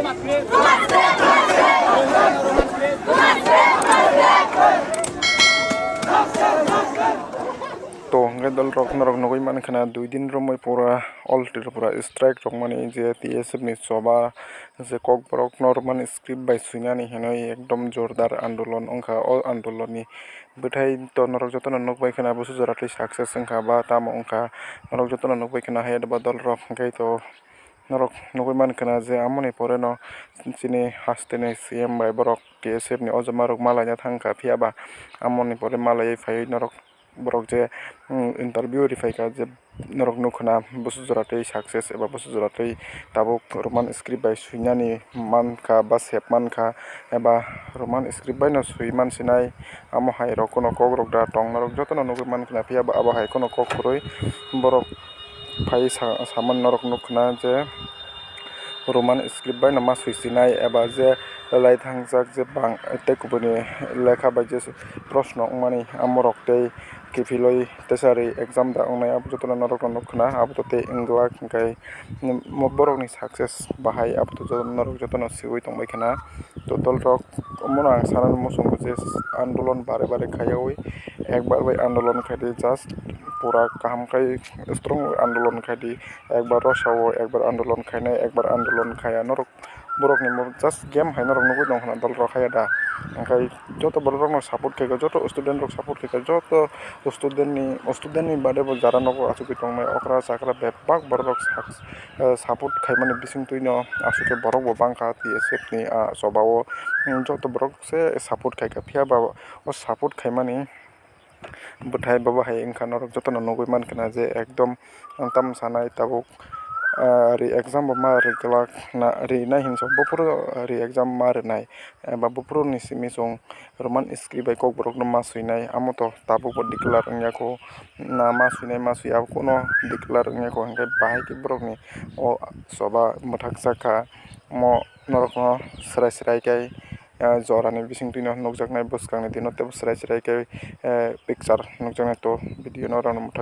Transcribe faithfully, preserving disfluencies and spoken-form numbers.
To hwnkhe dolrok norok nugwi mankha na, dui din romwi pura all Tripura strike rwkmani je T S F ni choba je kokborok no Roman script bai swinani hinwi ekdom jordar andolon wngkha. O andolon ni bwthai to norok jotono nukbai khwna, busu jora twi success wngkha ba tamo wngkha, norok jotono nukbai khwna. Hai ba dolrok hwnkhe to norok nugwi mankha na je amoni pore no chini haste ni C M bai borok T S F ni o jama rok malaina thangkha, phiya ba amoni pore malaiwi phaiwi norok borok je, mm, interview ri phaikha je norok nukha na busu jora twi success eba busu jora twi tabuk Roman script bai swinani mankha ba sep mankha eba Roman script bai no swi mansinai, amo hai rok kono kok rok da tong norok jotono nugwi mankha na, phiya ba abo hai kono kok kwrwi borok phai sa-, saman norok nukha na je Roman script bai no ma swisinai eba je lai thangjak je bang tei kubuni lekha bai je proshno wngmani amorok tei kiphilwi teisa ri exam da wngnai, abo jotono norokno nukha na. Abo to tei wngwlak hwnkhe borokni success bahai abo to norok jotono siui tongbai khwna. To dolrok omono ang sanani muchungo je andolon bare bare khaiwi ekbar bai andolon khaidi, just pura kaham khai strong andolon khaidi. Ekbar rosao ekbar andolon khainai, ekbar andolon khaiya norok borokni just game hai norok nugwi tongkha na dolrok haiya da. Hwnkhe joto borok rokno support khaikha, joto student rok support khaikha, joto student ni, student ni bade bo jara nogo achugwi tongnai okra chakra bebak borok rok support khaimani bisingtwi no aswk khe borok bo bangkha T S F ni ah choba o. Joto borok se support khaikha, phiya ba o support khaimani bwthai bobo hai wngkha, norok jotono nugwi mankha na je ekdom tamo sanai tabuk, ah, ri exam bo ma ri glak na, rinai hinwi buphuru ri exam ma rinai eba buphuruni simi chwng Roman script bai kokborokno ma swinai, amo to tabuk bo declare wngya kho na, ma swinai ma swi abo kuno declare wngya kho, hwnkhe bahai khe borokni o choba mwthakjak kha, omo norokno swrai swrai khe, ah, jorani bisingtwi no nukjaknai bwskangni dino teibo swrai swrai khe, eh, picture nukjaknai to video no rwno mwthak.